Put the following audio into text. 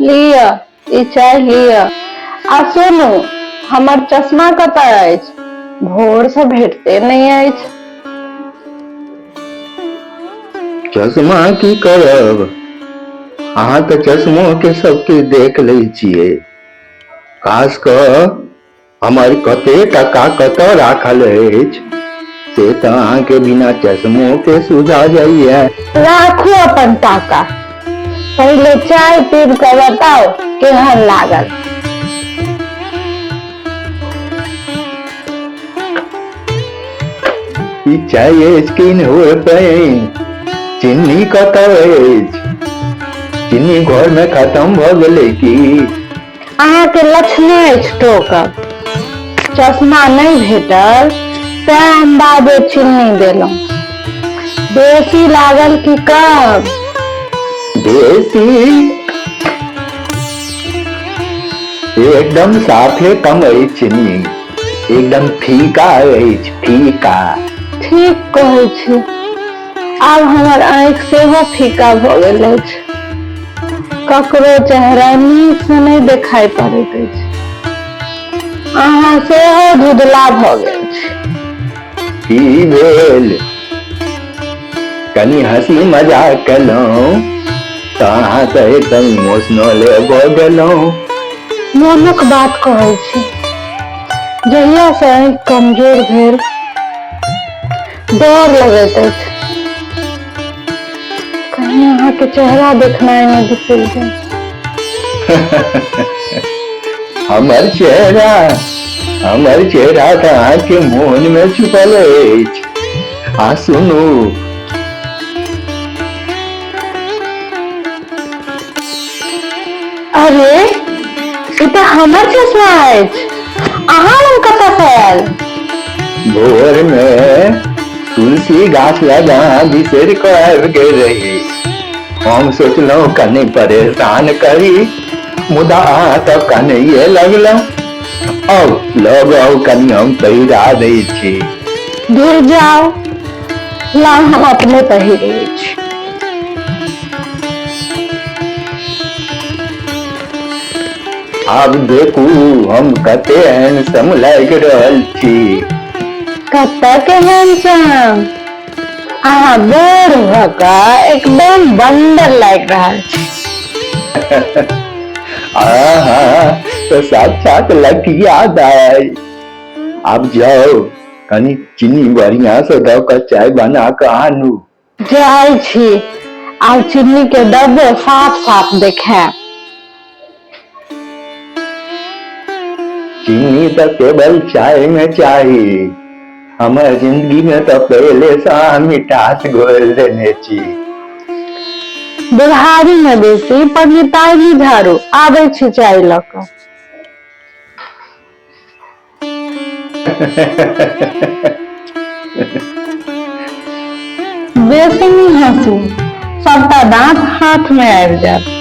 लिअ ई चाय लिअ आ सुनू हमर चश्मा कतऽ अछि भोरसँ भेटते नहि अछि चश्मा की करब अहाँ तऽ चश्मो के सबके देख लै छियै खास कऽ हमर कते टका कतऽ राखल अछि से तऽ अहाँके बिना चश्मो के सुझा जाइए। राखू अपन टाका पहिले चाय पीब कऽ बताउ केहन लागल। ई चाय अछि कि हो पानि चिन्नी कतऽ अछि चिन्नी घर में खत्म भऽ गेलै की? अहाँके लक्षणे अछि टोकब चश्मा नहि भेटल तें हम बादे चिन्नी देलहुँ बेसी लागल कि कम? बेसी एकदम साफे कम अछि चिन्नी एकदम फीका अछि फीका। ठीक कहै छी आब हमर आँखि सेहो फीका भऽ गेल अछि ककरो चेहरा नीकसँ नहि देखाइ पड़ैत अछि अहाँ सेहो धुधला भऽ गेल छी। की भेल कनि हँसी मजाक केलहुँ तऽ अहाँ तऽ एकदम इमोशनले भऽ गेलहुँ। मोनक बात कहै छी जहियासँ आँखि कमजोर भेल डर लगैत अछि कहीं अहाँके चेहरा देखनाइ नहि बिसरि जाय। हमर चेहरा हमर चेहरा तऽ अहाँके मोन मे छुपल अछि आ सुनू अरे ई तऽ हमर चश्मा अछि अहाँ लग कतऽ से आयल? भोर मे तुलसी गाछ लग अहाँ बिसरि कऽ आबि गेल रही हम सोचलहुँ कनि परेशान करी मुदा अहाँ तऽ कनैये लगलहुँ आउ लग आउ कनि हम पहिरा दै छी। दूर जाउ लाउ हम अपने पहिरै छी। आब देखू हम कते हैंडसम लागि रहल छी। कतऽ के हैंडसम अहाँ बूढ़ भऽ कऽ एकदम बन्दर लागि रहल छी। आहा तऽ साक्षात लकिया दाइ आब जाउ कनि चीनी बढ़िया से दऽ कऽ चाय बना कऽ आनू। जाइ छी आब चीनी के डब्बो साफ साफ देखायब। चीनी तऽ केवल चाय में चाही हमर जिंदगी में तऽ पहिले से अहाँ मिठास घोरि देने छी। बुढ़ारी में बेसी पंडिताइनी झाड़ू आबै छी चाय लऽ कऽ। बेसी नहि हँसू सबटा दाँत हाथ में आबि जायत।